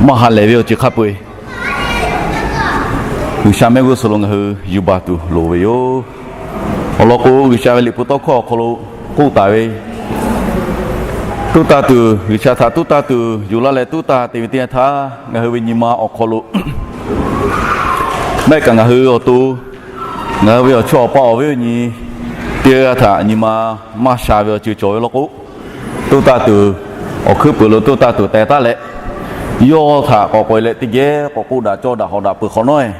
Maˇ ha lehˬ ve awˬ ceuˬ hk'a peu-eˬ G'uiˬsha mehˆ g'uˇ suhˍ lo ngaˬ hui yuˬ baˬ tuˬ loˍ ve yoˬ. Awˬ lawn k'o, G'uiˬsha ve Liꞈ hpu tawˇ hkawˇ awˬ hk'aw lo k'oˆ taˍ ve, tuˉ taˇ tuˬ, G'uiˬsha htaꞈ tuˉ taˇ tuˬ yuˬ laˇ leh tuˉ taˇ te ve teˇ yanˇ htaˇ, ngaˬ hui ve nyi ma awˬ hk'aw lo maˇ heˆ kaꞈ ngaˬ hui awˬ to, ngaˬ hui ve awˬ chawˇ awˬ pa awˬ viˉ awˬ nyi teˇ g'aˇ htaꞈ nyi ma maˇ sha ve awˬ ceuˬ cawˬ ve law k'o, tuˉ taˇ tuˬ, awˬ hkuiˉ puiˍ lo tuˉ taˇ tuˬ teh taˉ leh, yawˇ htaꞈ k'awꞈ k'oꞈ e leh teˇ geh k'awꞈ k'oˆ daꞈ cawˇ daꞈ hawˍ daꞈ peuˬ hk'awꞈ nawˉ-e,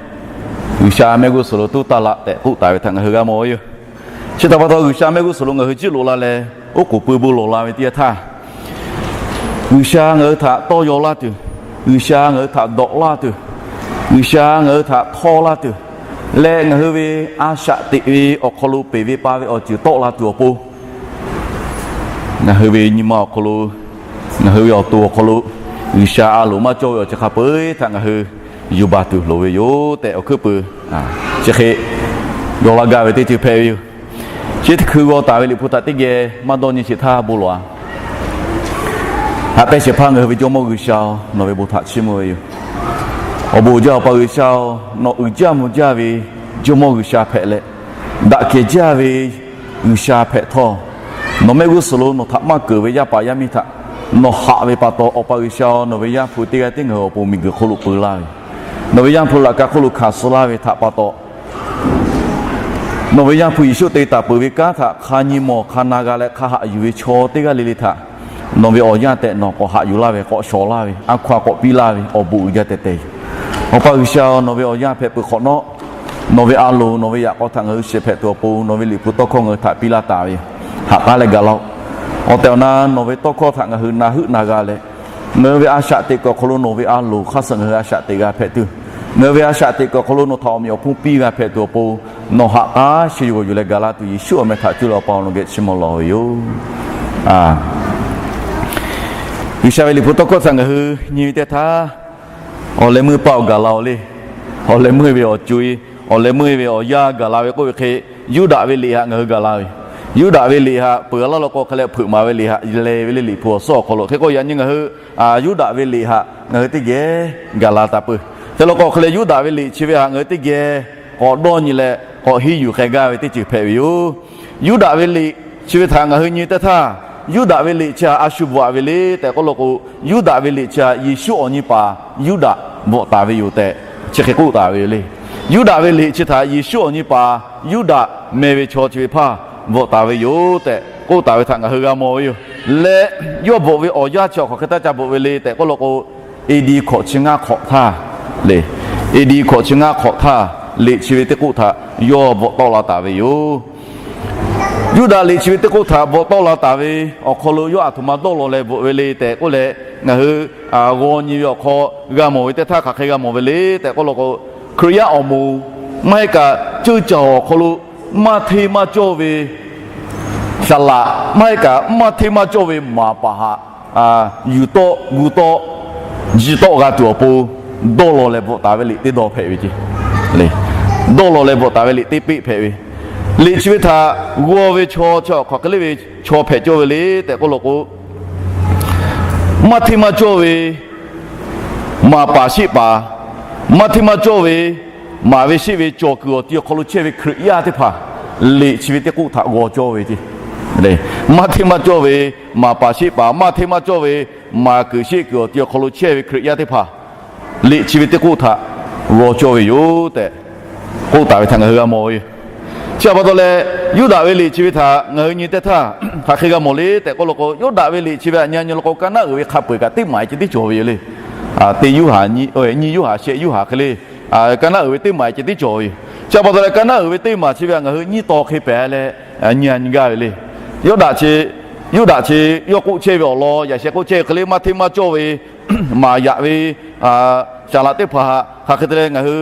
G'uiˬsha mehˆ g'uˇ suhˍ lo tuˉ taˇ laꞈ tehꞈ k'oˆ taˍ ve htaꞈ ngaˬ hui g'a mawˬ ve yoˬ. Chi htaꞈ pa taw, G'uiˬsha mehˆ g'uˇ suhˍ lo ngaˬ hui jiˇ loꞈ la leh, oˉ k'oˍ pui bon lawˬ la ve teˇ yanˇ htaˇ, G'uiˬsha ngaˬ hui htaꞈ tawˇ yaw laˇ tuˬ, G'uiˬsha ngaˬ hui htaꞈ dawꞈ laˇ tuˬ, G'uiˬsha ngaˬ hui htaꞈ htawˇ laˇ tuˬ leh, ngaˬ hui ve a shaꞈ teꞈ ve awˬ hk'aw lo peˬ ve pa ve awˬ ceuˬ tawˆ la tuˬ awˬ pon, ngaˬ hui ve nyi ma awˬ hk'aw lo, ngaˬ hui ve awˬ to awˬ hk'aw lo, G'uiˬsha a loˍ maˇ cawˇ ve awˬ ceuˬ hk'a peu-eˬ htaꞈ ngaˬ hui yuˬ baˬ tuˬ loˍ ve yoˬ tehꞈ, awˬ hkuiˉ puiˍ chi hk'e yaw laˇ gaˇ ve teˇ ceuˬ hpehꞈ ve yoˬ. Chi teˇ hkui g'aw taˍ ve Liꞈ hpu htaꞈ teˇ geh maˇ dawˇ nyi sheˍ htaˇ bon lawˬ-a. Haꞈ pehnˇ shehˍ hpaˇ ngaˬ hui ve Jawˇmawˇ G'uiˬsha-oˬ, nawˬ ve bon htaꞈ chiˇ mvuh ve yoˬ. Awˬ bon uiˍ jaˇ Awˬ pa G'uiˬsha-oˬ, nawˬ uiˍ jaˇ mvuh jaˇ ve Jawˇmawˇ G'uiˬsha hpehꞈ leh, daꞈ kehˬ jaˇ ve G'uiˬsha hpehꞈ htawˇ, nawˬ mehˆ g'uˇ suhˍ lo nawˬ htaꞈ maˇ keunˍ ve yaˇ paˍ yaˇ miˇ htaꞈ nawˬ haꞈ ve pa taw, Awˬ pa G'uiˬsha-oˬ, nawˬ ve Yaˇ hpu teˇ g'aˇ tiˉ ngaˬ hui awˬ pon miˬguiˬ hk'oˆ lo peu laˇ ve, nawˬ ve Yaˇ hpu laꞈ ka hk'oˆ lo hkanˍ suh laˇ ve htaꞈ pa taw, nawˬ ve Yaˇ hpu Yeˍsuˆ te taˍ peuˬ ve kanˉ htaꞈ hk'a nyi mawˬ hk'a na g'a leh hk'a haꞈ yuˬ ve chaw teˇ g'aˇ le le htaꞈ nawˬ ve awˬ yanˇ tehꞈ nawˬ k'awꞈ haꞈ yuˬ laˇ ve, k'awꞈ shawˍ laˇ ve, a hkaw a k'awꞈ piˇ laˇ ve awˬ bon uiˍ jaˇ tehꞈ tehꞈ yoˬ. Awˬ pa G'uiˬsha-oˬ, nawˬ ve awˬ yanˇ hpehꞈ peuˬ hk'awꞈ nawˉ, nawˬ ve a loˍ nawˬ ve yaꞈ k'aw htaꞈ ngaˬ hui shehˍ hpehꞈ tuˬ awˬ pon nawˬ ve Liꞈ hpu tawˇ hkawˇ ngaˬ hui htaꞈ piˇ laˇ taˍ ve, haꞈ k'aˉ leh gaˬ laˇ-oˬ. Awˬ tehˬ awˬ na nawˬ ve tawˇ hkawˇ htaꞈ ngaˬ hui na heuˆ na g'a leh, ngaˬ hui ve a shaꞈ teꞈ kuiˬ awˬ hk'aw lo nawˬ ve a loˍ hk'aˇ suh ngaˬ hui a shaꞈ teꞈ g'a hpehꞈ tuˬ, ngaˬ hui ve a shaꞈ teꞈ kuiˬ awˬ hk'aw lo nawˬ htaꞈ awˬ meꞈ awˬ hponˇ piˇ g'a hpehꞈ tuˬ awˬ pon, nawˬ haꞈ k'aˉ sheh yuˬ g'awˬ yuˬ leh gaˬ la tuˬ Yeˍsuˆ awˬ meh htaꞈ cuˇ leh Awˬ pa nawˬ geh chiˇ mvuh lawˬ ve yoˬ. G'uiˬsha ve Liꞈ hpu tawˇ hkawˇ htaꞈ ngaˬ hui nyi ve teˇ htaˇ, awˬ leh meuˇ paˇ awˬ gaˬ la-oˬ le. Awˬ leh meuˇ ve awˬ co-e, awˬ leh meuˇ ve awˬ yanˇ gaˬ la ve k'oˆ ve hk'e, Yuˇdaꞈ ve liꞈ htaꞈ ngaˬ hui gaˬ la ve. Yuˇdaꞈ ve liꞈ htaꞈ peuˬ laˇ law k'o, hk'e leh hpeuꞈ maˍ ve liꞈ htaꞈ leh ve le Liꞈ hpu awˬ suhˉ awˬ hk'aw lo. Hk'e k'o yaꞈ nyi ngaˬ hui Yuˇdaꞈ ve liꞈ htaꞈ ngaˬ hui teˇ geh gaˬ la taˍ peuˬ. Hk'e law k'o, hk'e leh Yuˇdaꞈ ve liꞈ chi ve htaꞈ ngaˬ hui teˇ geh k'awꞈ dawˇ nyi leh k'awꞈ henˇ yuˬ k'ai gaˇ ve teˇ ceuˬ hpehꞈ ve yoˬ. Yuˇdaꞈ ve liꞈ chi ve htaꞈ ngaˬ hui nyi teˇ htaˇ, Yuˇdaꞈ ve liꞈ chi htaꞈ a shu bvuhꞈ ve le tehꞈ k'oˆ law k'o, Yuˇdaꞈ ve liꞈ chi htaꞈ Yeˍsuˆ awˬ nyi paˍ Yuˇdaꞈ bvuhꞈ taˍ ve yoˬ tehꞈ chi hk'e k'oˆ taˍ ve yoˬ le. Yuˇdaꞈ ve liꞈ chi htaꞈ Yeˍsuˆ awˬ nyi paˍ Yuˇdaꞈ meh ve chaw chi ve hpaˇ bvuhꞈ taˍ ve yoˬ tehꞈ k'oˆ taˍ ve htaꞈ ngaˬ hui g'a mawˬ ve yoˬ. Leh yawˇ bvuhꞈ ve awˬ yanˇ chi awˬ hk'aˬ hk'e taˇ ca bvuhꞈ ve le tehꞈ k'oˆ law k'o, A D hkawꞈ chi ngaˇ hk'awꞈ htaˇ le, A D hkawꞈ chi ngaˇ hk'awꞈ htaˇ, liꞈ chi ve teˇ k'oˆ htaꞈ yawˇ bvuhꞈ tawˆ la taˍ ve yoˬ. Yuˇdaꞈ liꞈ chi ve teˇ k'oˆ htaꞈ bvuhꞈ tawˆ la taˍ ve awˬ hk'aw lo yawˇ aˬ htoꞈ ma dawˇ law leh bvuhꞈ ve le tehꞈ k'oˆ leh, ngaˬ hui g'aw nyi ve awˬ hk'aw g'a mawˬ ve teˇ htaˇ hk'aˬ hk'e g'a mawˬ ve le tehꞈ k'oˆ law k'o, Hkriꞈ yaˇ awˬ moˍ maˇ heˆ kaꞈ ceuˇ caˬ awˬ hk'aw lo maˇ hteˇ maˇ cawˇ ve saˍ laꞈ, maˇ heˆ kaꞈ maˇ hteˇ maˇ cawˇ ve maˍ paˍ htaꞈ yuˬ tawˆ gu tawˆ ji tawˆ g'a tuˬ awˬ pon dawˇ law leh bvuhꞈ taˍ ve liꞈ teˇ dawˇ hpehꞈ ve ce. Dawˇ law leh bvuhꞈ taˍ ve liꞈ teˇ peˆ hpehꞈ ve, liꞈ chi ve htaꞈ g'aw ve chaw chi awˬ hk'aˬ hk'e le ve chaw hpehꞈ cawˇ ve le tehꞈ k'oˆ law k'o, maˇ hteˇ maˇ cawˇ ve maˍ paˍ sheˆ paˍ, maˇ hteˇ maˇ cawˇ ve maˍ ve sheˆ ve cawˬ kuiˬ awˬ ti awˬ hk'aw lo chehˇ ve Hkriꞈ yaˇ teˇ hpaˍ, liꞈ chi ve teˇ k'oˆ htaꞈ g'aw cawˇ ve ce. Maˇ hteˇ maˇ cawˇ ve maˍ paˍ sheˆ paˍ, maˇ hteˇ maˇ cawˇ ve maˍ kuiˬ sheˆ kuiˬ awˬ ti awˬ hk'aw lo chehˇ ve Hkriꞈ yaˇ teˇ hpaˍ, liꞈ chi ve teˇ k'oˆ htaꞈ g'aw cawˇ ve yoˬ tehꞈ k'oˆ taˍ ve htaꞈ ngaˬ hui g'a mawˬ ve yoˬ. Chi htaꞈ pa taw leh, Yuˇdaꞈ ve liꞈ chi ve htaꞈ ngaˬ hui nyi teˇ htaˇ hk'aˬ hk'e g'a mawˬ le tehꞈ k'oˆ law k'o, Yuˇdaꞈ ve liꞈ chi ve htaꞈ nyi nyi law k'o, ka naˉ uiˍ ve hk'a peu-eˬ kaꞈ teˇ maˍ ceh tiˉ cawˬ ve yoˬ le. Teˇ Yuˇhaˍ, nyiˇ Yuˇhaˍ, shehˆ Yuˇhaˍ hk'e le, ka naˉ uiˍ ve teˇ maˍ ceh tiˉ cawˬ ve yoˬ. Chi htaꞈ pa taw leh, ka naˉ uiˍ ve teˇ maˍ chi ve htaꞈ ngaˬ hui nyiˇ taw hk'e pehˍ leh nyi nyi gaˇ ve le. Yuˇdaꞈ chi, Yuˇdaꞈ chi yawˇ k'oˆ chehˇ ve awˬ lawn yaꞈ sheh k'oˆ chehˇ ve hk'e le, maˇ hteˇ maˇ cawˇ ve maˍ yaꞈ ve saˍ laꞈ teˇ hpaˍ htaꞈ hk'aˬ hk'e te leh ngaˬ hui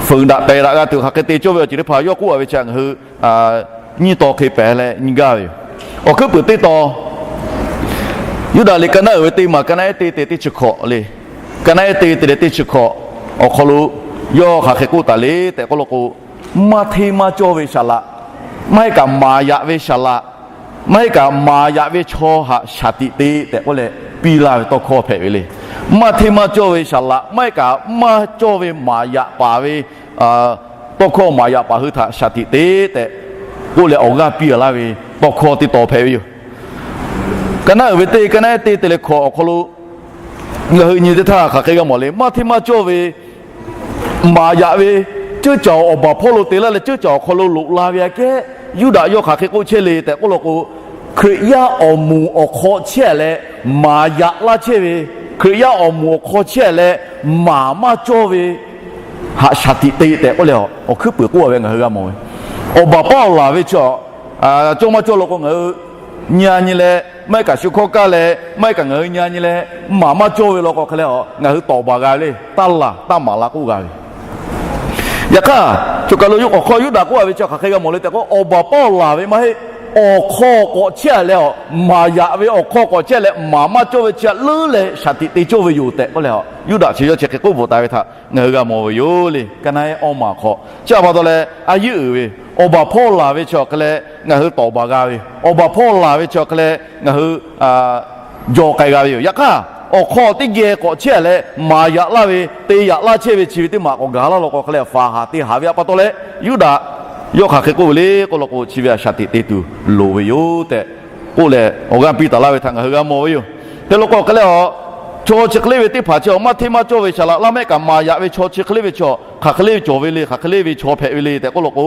fuiˍ daꞈ pehˬ daꞈ g'a tuˬ hk'aˬ hk'e te cawˇ ve awˬ ceuˬ teˇ hpaˍ yawˇ k'oˆ a ve chi htaꞈ ngaˬ hui nyiˇ taw hk'e pehˍ leh nyi gaˇ ve yoˬ. Awˬ hkuiˉ puiˍ teˇ taw, Yuˇdaꞈ liꞈ ka naˉ uiˍ ve teˇ maˍ, ka naˉ ehˉ teˇ te teˇ chi hkawꞈ le. Ka naˉ ehˉ teˇ te leh teˇ chi hkawꞈ awˬ hk'aw lo yawˇ hk'aˬ hk'e k'oˆ taˍ le tehꞈ k'oˆ law k'o, maˇ hteˇ maˇ cawˇ ve saˍ laꞈ, maˇ heˆ kaꞈ maˍ yaꞈ ve saˍ laꞈ, maˇ heˆ kaꞈ maˍ yaꞈ ve chaw htaꞈ shaˍ tiꞈ te tehꞈ k'oˆ leh, piˇ laˇ ve tawˇ hkawˇ hpehꞈ ve le. Maˇ hteˇ maˇ cawˇ ve saˍ laꞈ maˇ heˆ kaꞈ maˇ cawˇ ve maˍ yaꞈ paˍ ve tawˇ hkawˇ, maˍ yaꞈ paˍ hui htaꞈ shaˍ tiꞈ te tehꞈ k'oˆ leh awˬ g'aˇ piˇ laˇ ve tawˇ hkawˇ teˇ taw hpehꞈ ve yoˬ. Ka naˉ uiˍ ve teˇ, ka naˉ eˉ teˇ te leh hkawꞈ awˬ hk'aw lo ngaˬ hui nyi teˇ htaˇ hk'aˬ hk'e g'a mawˬ le. Maˇ hteˇ maˇ cawˇ ve maˍ yaꞈ ve ceuˇ caˬ awˬ baˬ hpawˇ lo te laˇ leh ceuˇ caˬ awˬ hk'aw lo loꞈ la ve aꞈ kehˉ, Yuˇdaꞈ yawˇ hk'aˬ hk'e k'oˆ chehˇ le tehꞈ k'oˆ law k'o, Hkriꞈ yaˇ awˬ moˍ awˬ hk'aw chehˇ leh maˍ yaꞈ laˇ chehˇ ve, Hkriꞈ yaˇ awˬ moˍ awˬ hk'aw chehˇ leh maˍ maˇ cawˇ ve haꞈ shaˍ tiꞈ te tehꞈ k'oˆ leh awˬ hkuiˉ puiˍ k'oˆ ve ngaˬ hui g'a mawˬ ve. Awˬ baˬ paˉ awˬ laˬ ve chi cawˇ maˇ cawˇ law k'o ngaˬ hui nyi a nyi leh, maˇ heˆ kaꞈ shu hkawˇ kaˇ leh, maˇ heˆ kaꞈ ngaˬ hui nyi a nyi leh maˍ maˇ cawˇ ve law k'o hk'e leh a, ngaˬ hui tawˍ baˬ g'a ve le. Taˇ laˬ taˇ maˍ la k'oˆ g'a ve. Yaꞈ hk'aˇ, choˬ kaˬ lo awˬ hk'aw Yuˇdaꞈ k'oˆ a ve chi hk'aˬ hk'e g'a mawˬ le tehꞈ k'o, awˬ baˬ paˉ awˬ laˬ ve maˇ heˆ, awˬ hk'aw k'awꞈ chehˇ a leh a, maˍ yaꞈ ve awˬ hk'aw k'awꞈ chehˇ leh maˍ maˇ cawˇ ve chi a leuˉ leh shaˍ tiꞈ te cawˇ ve yoˬ tehꞈ k'oˆ leh a, Yuˇdaꞈ chi yawˇ chi hk'e k'oˆ bvuhꞈ taˍ ve htaꞈ ngaˬ hui g'a mawˬ ve yoˬ le. Ka naˉ eˉ awˇ maˬ hk'aw chi a pa taw leh a yeˇ uiˍ ve awˬ baˬ paˉ awˬ laˬ ve chi awˬ hk'e leh ngaˬ hui tawˍ baˬ g'a ve, awˬ baˬ paˉ awˬ laˬ ve chi awˬ hk'e leh ngaˬ hui jaw k'ai g'a ve yoˬ. Yaꞈ hk'aˇ, awˬ hk'aw teˇ geh k'awꞈ chehˇ a leh maˍ yaꞈ laˇ ve, te yaꞈ laˇ chehˇ ve chi ve teˇ maˬ k'awꞈ gaˬ laˇ law k'o hk'e leh, faˍ haˍ te haˍ ve a pa taw leh Yuˇdaꞈ yawˇ hk'aˬ hk'e k'oˆ ve le k'oˆ law k'o, chi ve a shaˍ tiꞈ te tuˬ loˍ ve yoˬ tehꞈ k'oˆ leh awˬ g'aˇ piˇ taˍ laˇ ve htaꞈ ngaˬ hui g'a mawˬ ve yoˬ. Hk'e law k'o hk'e leh a, chaw chi hk'e le ve teˇ hpaˍ chi a, maˇ hteˇ maˇ cawˇ ve saˍ laꞈ laˇ mehˆ kaꞈ maˍ yaꞈ ve chaw chi hk'e le ve chaw hk'aˬ hk'e le ve cawˬ ve le, hk'aˬ hk'e le ve chaw hpehꞈ ve le tehꞈ k'oˆ law k'o,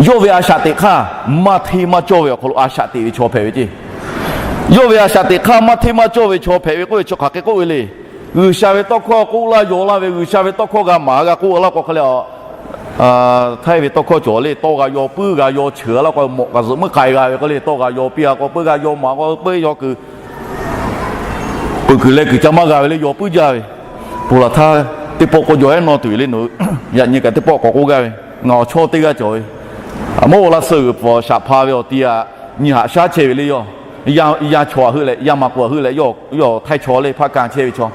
yawˇ ve a shaꞈ teꞈ hk'aˇ maˇ hteˇ maˇ cawˇ ve awˬ hk'aw lo a shaꞈ teꞈ ve chaw hpehꞈ ve ceˇ. Yawˇ ve a shaꞈ teꞈ hk'aˇ maˇ hteˇ maˇ cawˇ ve chaw hpehꞈ ve k'oˆ ve chi hk'aˬ hk'e k'oˆ ve le. G'uiˬsha ve tawˇ hkawˇ k'oˆ laˇ yaw laˇ ve, G'uiˬsha ve tawˇ hkawˇ g'a maˍ g'a k'oˆ laˇ k'o hk'e leh a, htaiˇ ve tawˇ hkawˇ cawˬ le, tawˇ g'a yaw puiˉ g'a yaw cheuˬ laˇ k'o, mawꞈ kaꞈ zuhꞈ muiˉ k'ai g'a ve k'o le, tawˇ g'a yaw piˇ a k'o puiˉ g'a yaw maˍ k'o puiˉ yaw kuiˬ peuˬ kuiˬ leh kuiˬ ca maˇ g'a ve le, yaw puiˉ jaˇ ve. Ponˬ laˬ htaˇ teˇ pawˆ k'o jawˬ ehˉ nawˇ tuˬ le nawˬ hui, yaꞈ nyi kaꞈ teˇ pawˆ k'awꞈ k'oˆ gaˇ ve, ngaˬ awˬ chawˇ teˇ g'aˇ cawˬ ve, a, mawˇ o laˇ suh g'uiˬ pfuhˍ shaꞈ hpa ve awˬ ti a, nyi haꞈ shaˉ chehˇ ve le. Yawˇ yaˇ chaw a heuˆ leh yaˇ ma k'o a heuˆ leh, yawˇ htaiˇ chaw le hpaˇ kan chehˇ ve chaw,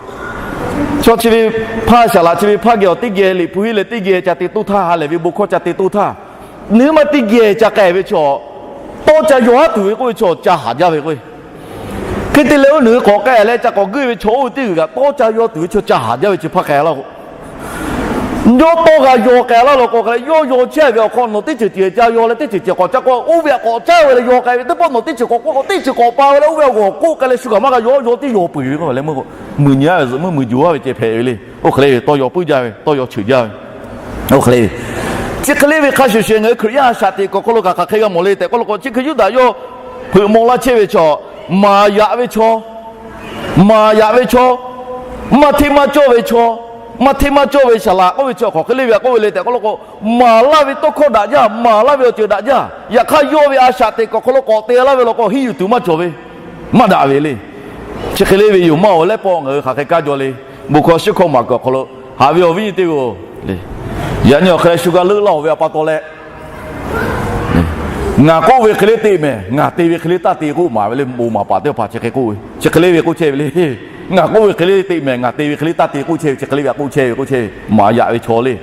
chaw chi ve hpaˇ saˍ laꞈ chi ve hpaˇ geh awˬ teˇ geh liꞈ hpu henˇ leh teˇ geh ca te toˇ htaˇ, ha lehˬ ve bon hkawˇ ca te toˇ htaˇ, nawˬ hui maˇ teˇ geh ca k'ai ve chaw, tawˇ ca yaw haˉ tuˬ ve k'oˆ ve chaw ca haˍ jaˇ ve k'o, hk'e te leh oˇ nawˬ hui k'awꞈ k'ai leh ca k'awꞈ guˇ ve chaw oˇ ve teˇ g'uiˬ kaꞈ tawˇ ca yaw tuˬ ve chaw ca haˍ jaˇ ve chi hpaˇ k'ai laˇ k'o, yawˇ tawˇ g'a yaw k'ai laˇ law k'o hk'e leh, yawˇ yaw chehˇ ve awˬ hk'aw nawˬ teˇ ceuˬ ceuˬ ca yaw leh teˇ ceuˬ ceuˬ k'awꞈ ca k'o, oˇ ve htaꞈ k'awꞈ caˉ ve leh yaw k'ai ve teˇ pawˆ nawˬ teˇ ceuˬ k'awꞈ k'oˆ k'o, teˇ ceuˬ k'awꞈ pa ve leh oˇ ve a g'awˬ k'oˆ k'ai leh shu kaꞈ maˇ g'a yaw, yawˇ tiˉ yaw peuˬ ve k'o leh meuˇ k'o, muiˬ nyi a ve zuhꞈ muiˉ muiˬ juˬ a ve ceh hpehꞈ ve le. Oˇ hk'e le ve tawˇ yaw puiˉ jaˇ ve, tawˇ yaw cheuˬ jaˇ ve, oˇ hk'e le ve, chi hk'e le ve hk'a shuˍ shuˍ ngaˬ hui Hkriꞈ yaˇ a shaꞈ teꞈ kuiˬ awˬ hk'aw lo kaꞈ hk'aˬ hk'e g'a mawˬ le tehꞈ k'oˆ law k'o, chi hk'e Yuˇdaꞈ yawˇ hpeuꞈ maw laˇ chehˇ ve chaw, maˍ yaꞈ ve chaw, maˍ yaꞈ ve chaw, maˇ hteˇ maˇ cawˇ ve chaw, maˇ hteˇ maˇ cawˇ ve saˍ laꞈ k'oˆ ve chi hk'aˬ hk'e le ve a k'oˆ ve le tehꞈ k'oˆ law k'o, maˍ laˇ ve tawˇ hkawˇ daꞈ jaˇ, maˍ laˇ ve awˬ ceuˬ daꞈ jaˇ. Yaꞈ hk'aˇ yawˇ ve a shaꞈ teꞈ kuiˬ awˬ hk'aw lo k'awꞈ te laˇ ve law k'o, henˇ yuˬ tuˬ maˇ cawˬ ve, maˇ daꞈ ve le. Chi hk'e le ve yoˬ. Maˇ awˬ leh pawˆ ngaˬ hui hk'aˬ hk'e kaˇ jaw le. Bon hkawˇ shiˉ hkawˇ maˬ kuiˬ awˬ hk'aw lo haꞈ ve awˬ viˉ nyi teˇ g'aˇ le, yaꞈ nyi awˬ hk'e leh shu g'a leuˆ laˇ oˬ ve a pa taw leh, ngaˬ k'oˆ ve hk'e le te mehˍ, ngaˬ te ve hk'e le taˇ te k'oˆ maˍ ve le. Bon maˍ paˍ teˇ hpaˍ chi hk'e k'oˆ ve, chi hk'e le ve k'oˆ chehˇ ve le. Ngaˬ k'oˆ ve hk'e le te mehˍ, ngaˬ te ve hk'e le taˇ te k'oˆ chehˇ ve, chi hk'e le ve a k'oˆ chehˇ ve k'oˆ chehˇ ve maˍ yaꞈ ve chaw le.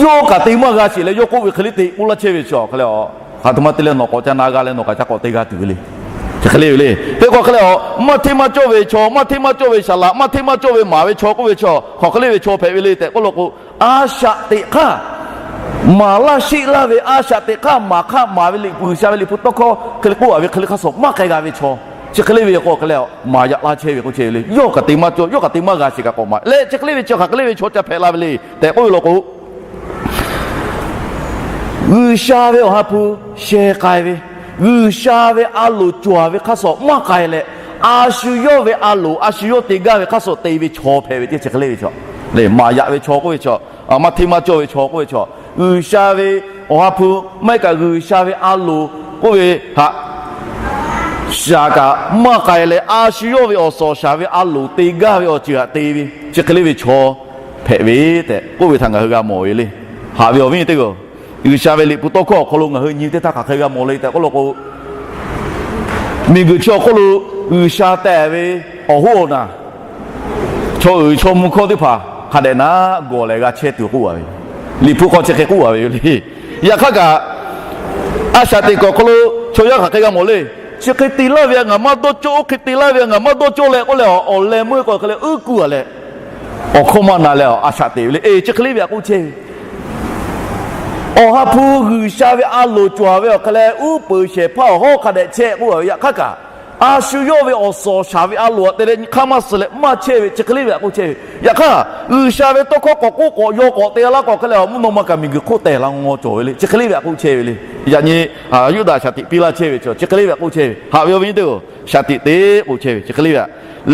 Yawˇ kaˬ te maˇ g'a sheˍ leh yawˇ k'oˆ ve hk'e le te k'oˆ laˇ chehˇ ve chi awˬ hk'e le a, hk'aˬ htoꞈ ma te leh nawˬ k'awꞈ ca na g'a leh nawˬ kaꞈ ca k'awꞈ te g'a tuˬ ve le. Chi hk'e le ve le. Hk'e k'o hk'e le a, maˇ hteˇ maˇ cawˇ ve chaw, maˇ hteˇ maˇ cawˇ ve saˍ laꞈ, maˇ hteˇ maˇ cawˇ ve maˍ ve chaw k'oˆ ve chaw hk'aˬ hk'e le ve chaw hpehꞈ ve le tehꞈ k'oˆ law k'o, a shaꞈ teꞈ hk'aˇ maˍ laˇ sheˆ laˇ ve, a shaꞈ teꞈ hk'aˇ maˍ hk'aˇ maˍ ve Liꞈ hpu, G'uiˬsha ve Liꞈ hpu tawˇ hkawˇ hk'e le k'oˆ a ve hk'e le hk'a shuˍ maˇ k'ai g'a ve chaw, chi hk'e le ve k'o hk'e le a, maˍ yaꞈ laˇ chehˇ ve k'oˆ chehˇ ve le. Yawˇ kaꞈ te maˇ cawˇ, yawˇ kaꞈ te maˇ g'a sheˍ kaꞈ k'awꞈ maˍ leh, chi hk'e le ve chi hk'aˬ hk'e le ve chaw ca hpehꞈ la ve le tehꞈ k'oˆ ve law k'o, G'uiˬsha ve Awˬ ha hpu sheh k'ai ve, G'uiˬsha ve a loˍ cawˬ ve hk'a shuˍ maˇ k'ai leh, a shu yawˇ ve a loˍ a shu yawˇ te gaˇ ve hk'a shuˍ te ve chaw hpehꞈ ve ceˇ. Chi hk'e le ve chaw, maˍ yaꞈ ve chaw k'oˆ ve chaw, maˇ hteˇ maˇ cawˇ ve chaw k'oˆ ve chaw, G'uiˬsha ve Awˬ ha hpu maˇ heˆ kaꞈ G'uiˬsha ve a loˍ k'oˆ ve htaꞈ shaˍ kaꞈ maˇ k'ai leh, a shu yawˇ ve awˬ suhˍ shaˍ ve a loˍ te gaˇ ve awˬ ceuˬ htaꞈ te ve chi hk'e le ve chaw hpehꞈ ve tehꞈ k'oˆ ve htaꞈ ngaˬ hui g'a mawˬ ve le. Haꞈ ve awˬ viˉ teˇ g'aˇ, G'uiˬsha ve Liꞈ hpu tawˇ hkawˇ awˬ hk'aw lo ngaˬ hui nyi teˇ htaˇ hk'aˬ hk'e g'a mawˬ le tehꞈ k'oˆ law k'o, miˬguiˬ chi awˬ hk'oˆ lo G'uiˬsha tehꞈ ve awˬ hoˉ awˬ naˬ, chaw uiˍ chaw mvuh hkawˇ teˇ hpaˍ hk'a dehꞈ naˉ gawˬ leh g'a chehˇ tuˬ k'oˆ a ve, Liꞈ hpu hk'aw chi hk'e k'oˆ a ve yoˬ le. Yaꞈ hk'aˇ kaꞈ, a shaꞈ teꞈ kuiˬ awˬ hk'aw lo chaw yaˇ hk'aˬ hk'e g'a mawˬ le. Chi hk'e te laˇ ve htaꞈ ngaˬ maˇ dawˇ cawˇ, oˇ hk'e te laˇ ve htaꞈ ngaˬ maˇ dawˇ cawˇ leh k'oˆ leh, awˬ leh meuˇ k'o hk'e leh uˉ kuˬ a leh, awˬ hkawˇ maˇ na leh a shaꞈ teꞈ ve le. Eˬ, chi hk'e le ve htaꞈ k'oˆ chehˇ ve, Awˬ ha hpu G'uiˬsha ve a loˍ cawˬ ve awˬ hk'e leh, uˉ peunˍ shehˍ hpaˇ awˬ hawˉ hk'a dehꞈ chehˇ k'oˆ a ve, yaꞈ hk'aˇ kaꞈ a shu yawˇ ve awˬ suhˍ awˬ shaˍ ve a loˍ htaꞈ te leh nyi hk'aˇ maˇ suh leh maˇ chehˇ ve, chi hk'e le ve htaꞈ k'oˆ chehˇ ve. Yaꞈ hk'aˇ G'uiˬsha ve tawˇ hkawˇ k'awꞈ k'oˆ k'awꞈ yaw k'awꞈ te laˇ k'o hk'e leh, mvuhˇ naw ma kaꞈ miˬguiˬ hk'oˆ tehˬ la ngaw cawˬ ve le, chi hk'e le ve htaꞈ k'oˆ chehˇ ve le. Yaꞈ nyi Yuˇdaꞈ shaˍ tiꞈ piˇ laˇ chehˇ ve chi, chi hk'e le ve htaꞈ k'oˆ chehˇ ve. Haꞈ ve awˬ viˉ nyi teˇ-oˬ, shaˍ tiꞈ te k'oˆ chehˇ ve chi hk'e le ve htaꞈ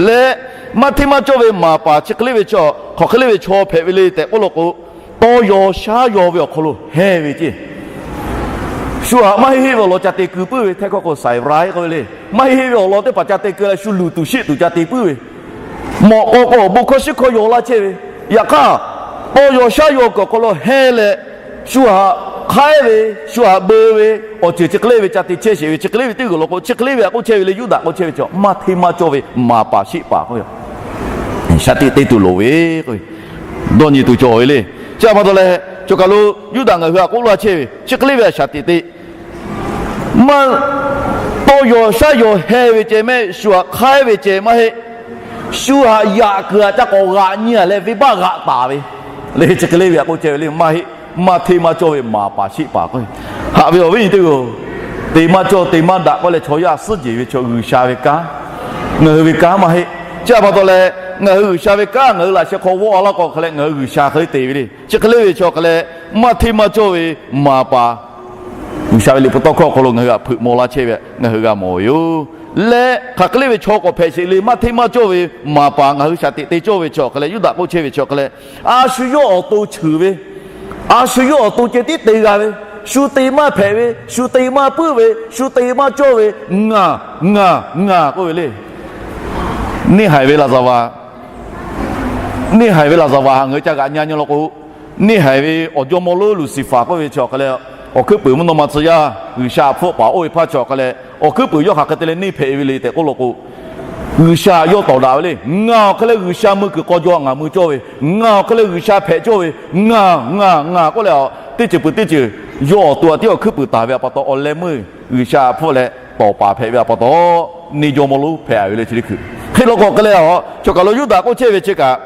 leh, maˇ hteˇ maˇ cawˇ ve maˍ paˍ chi hk'e le ve chi, hk'aˬ hk'e le ve chaw hpehꞈ ve le tehꞈ k'oˆ law k'o, tawˇ yaw shaˉ yaw ve awˬ hk'aw lo heh ve ceˇ. Shu htaꞈ maˇ heˆ heˆ ve awˬ lawn ca te keu puiˉ ve, htehˇ hkawˇ k'o saiˍ raˍ k'oˆ ve le. Maˇ heˆ heˆ ve awˬ lawn teˇ hpaˍ ca te keu leh, shu luˬ tuˬ sheˆ tuˬ ca te puiˉ ve, mawꞈ k'aw k'o awˬ bon hkawˇ shiˉ hkawˇ yaw laˇ chehˇ ve. Yaꞈ hk'aˇ, tawˇ yaw shaˉ yaw kuiˬ awˬ hk'aw lo heh leh, shu htaꞈ hk'aiˉ ve, shu htaꞈ beu ve, awˬ ceuˬ chi hk'e le ve ca te chehˇ sheˍ ve, chi hk'e le ve teˇ g'uiˬ law k'o, chi hk'e le ve htaꞈ k'oˆ chehˇ ve le. Yuˇdaꞈ k'oˆ chehˇ ve chi maˇ hteˇ maˇ cawˇ ve maˍ paˍ sheˆ paˍ k'oˆ ve shaˍ tiꞈ te tuˬ loˍ ve k'oˆ ve, dawˇ nyi tuˬ cawˬ ve le. Chi htaꞈ pa taw leh, choˬ kaˬ lo Yuˇdaꞈ ngaˬ hui htaꞈ k'oˆ laˇ chehˇ ve chi hk'e le ve shaˍ tiꞈ te maˇ, tawˇ yaw shaˉ yaw heh ve ceh mehˆ, shu htaꞈ hk'aiˉ ve ceh maˇ heˆ. Shu htaꞈ yaꞈ kuiˬ htaꞈ ca k'awꞈ g'aꞈ nyi a leh venˇbaˆ g'aꞈ taˍ ve le. Chi hk'e le ve htaꞈ k'oˆ chehˇ ve le. Maˇ heˆ, maˇ hteˇ maˇ cawˇ ve maˍ paˍ sheˆ paˍ k'o, haꞈ ve awˬ viˉ nyi teˇ-oˬ, te maˇ cawˇ te maˇ daꞈ k'oˆ leh chaw yaˇ suhˉ jeˬ ve chaw G'uiˬsha ve kanˉ, ngaˬ hui ve kanˉ maˇ heˆ. Chi htaꞈ pa taw leh, ngaˬ hui G'uiˬsha ve kanˉ ngaˬ hui laꞈ sheh hk'aw vawˆ a laˇ k'o hk'e leh, ngaˬ hui G'uiˬsha hk'e le te ve le. Chi hk'e le ve chi awˬ hk'e leh, maˇ hteˇ maˇ cawˇ ve maˍ paˍ G'uiˬsha ve liꞈ hpu tawˇ hkawˇ awˬ hk'aw lo ngaˬ hui htaꞈ hpeuꞈ maw laˇ chehˇ ve ngaˬ hui g'a mawˬ ve yoˬ. Leh hk'aˬ hk'e le ve chaw k'awꞈ hpehꞈ sheˍ le, maˇ hteˇ maˇ cawˇ ve maˍ paˍ ngaˬ hui shaˍ tiꞈ te cawˇ ve chi awˬ hk'e leh, Yuˇdaꞈ k'oˆ chehˇ ve chi awˬ hk'e leh, a shu yawˇ awˬ to cheuˬ ve, a shu yawˇ awˬ to ceh tiˉ te g'a ve, shu te maˇ hpehꞈ ve, shu te maˇ puiˉ ve, shu te maˇ cawˇ ve, ngaˬ, ngaˬ, ngaˬ k'oˆ ve le. Neˇ haiˬ ve laˍzaˍvaˍ, neˇ haiˬ ve laˍzaˍvaˍ htaꞈ ngaˬ hui ca g'aꞈ nyi nyi law k'o, neˇ haiˬ ve awˬ jawˇmawˇ lonˉ Luˍsiˍfaˍ k'oˆ ve chi awˬ hk'e leh, awˬ hkuiˉ puiˍ mvuhˇ naw ma tcuh yaˇ G'uiˬsha hpfuhˆ paˍ oˇ ve hpaˇ chi awˬ hk'e leh, awˬ hkuiˉ puiˍ yawˇ hk'aˬ hk'e te leh neˇ hpehꞈ ve le tehꞈ k'oˆ law k'o, G'uiˬsha yawˇ tawˍ daꞈ ve le. Ngaˬ awˬ hk'e leh G'uiˬsha mui kuiˬ k'aw jaw ngaˬ mui cawˇ ve, ngaˬ awˬ hk'e leh G'uiˬsha hpehꞈ cawˇ ve, ngaˬ, ngaˬ, ngaˬ k'oˆ leh, teˇ ceuˬ peuˬ teˇ ceuˬ yawˇ awˬ to htaꞈ tiˉ awˬ hkuiˉ puiˍ taˍ ve htaꞈ pa taw, awˬ leh meuˇ G'uiˬsha hpfuhˆ leh tawˍ paˍ hpehꞈ ve htaꞈ pa taw, neˇ jawˇmawˇ lonˉ hpehꞈ ve le chi teˇ hkui. Hk'e law k'o hk'e leh, a, choˬ kaˬ lo Yuˇdaꞈ k'oˆ chehˇ ve chi kaꞈ,